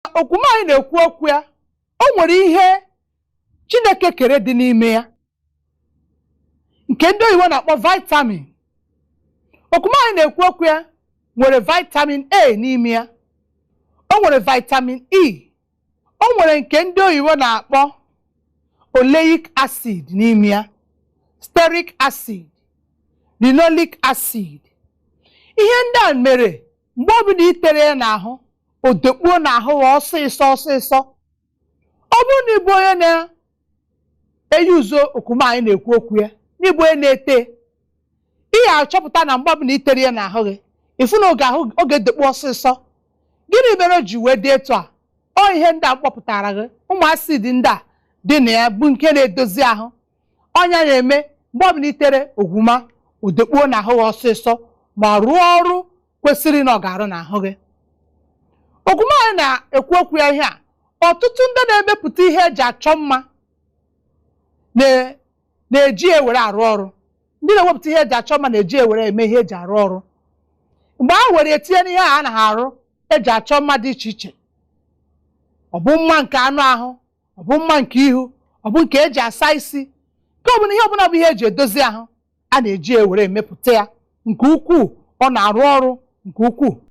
Okwuma anyị na-ekwu okwu ya, o nwere ihe Chineke kere dị n'ime ya nke ndị oyibo na-akpọ vitamin. Okwuma anyị na-ekwu okwu ya nwere vitamin A n'ime ya, o nwere vitamin E, o nwere nke ndị oyibo na-akpọ oleic acid n'ime ya, stearic acid, linoleic acid. Ihe ndị a mere mgbe ọbụla i tere ya n'ahụ, o dekpuo n'ahụ ya ọsịsọ ọsịsọ. Ọ bụrụ na ịbụ onye na-eyuzo okwuma anyị na-ekwu okwu ya, n'ịbụ onye na-ete, ị ga-achọpụta na mgbe ọbụla i tere ya n'ahụ gị, ịfụ na oge ahụ oge dekpu ọsịsọ. Gịnị mere o ji wee dị etu a? Ọ ihe ndị a mkpọpụtara gị, ụmụ acid ndị a dị na ya bụ nke na-edozi ahụ. Ọnya na-eme mgbe ọbụla i tere ogwuma, o dekpuo n'ahụ gị ọsịsọ ma rụọ ọrụ kwesịrị na ọ ga-arụ n'ahụ gị. Okwuma anyị na-ekwu okwu ya, ihe a ọtụtụ ndị na-emepụta ihe eji achọ mma na-eji ewere arụ ọrụ. Ndị na-ewepụta ihe eji achọ mma na-eji ewere eme ihe eji arụ ọrụ. Mgbe a were etinye n'ihe a na arụ eji achọ mma dị iche iche, ọ bụ mma nke anụ ahụ, ọ bụ mma nke ihu, ọ bụ nke eji asa isi, nke ọbụla, ihe ọbụla bụ ihe eji edozi ahụ, a na-eji ewere emepụta ya nke ukwuu. Ọ na-arụ ọrụ nke ukwuu.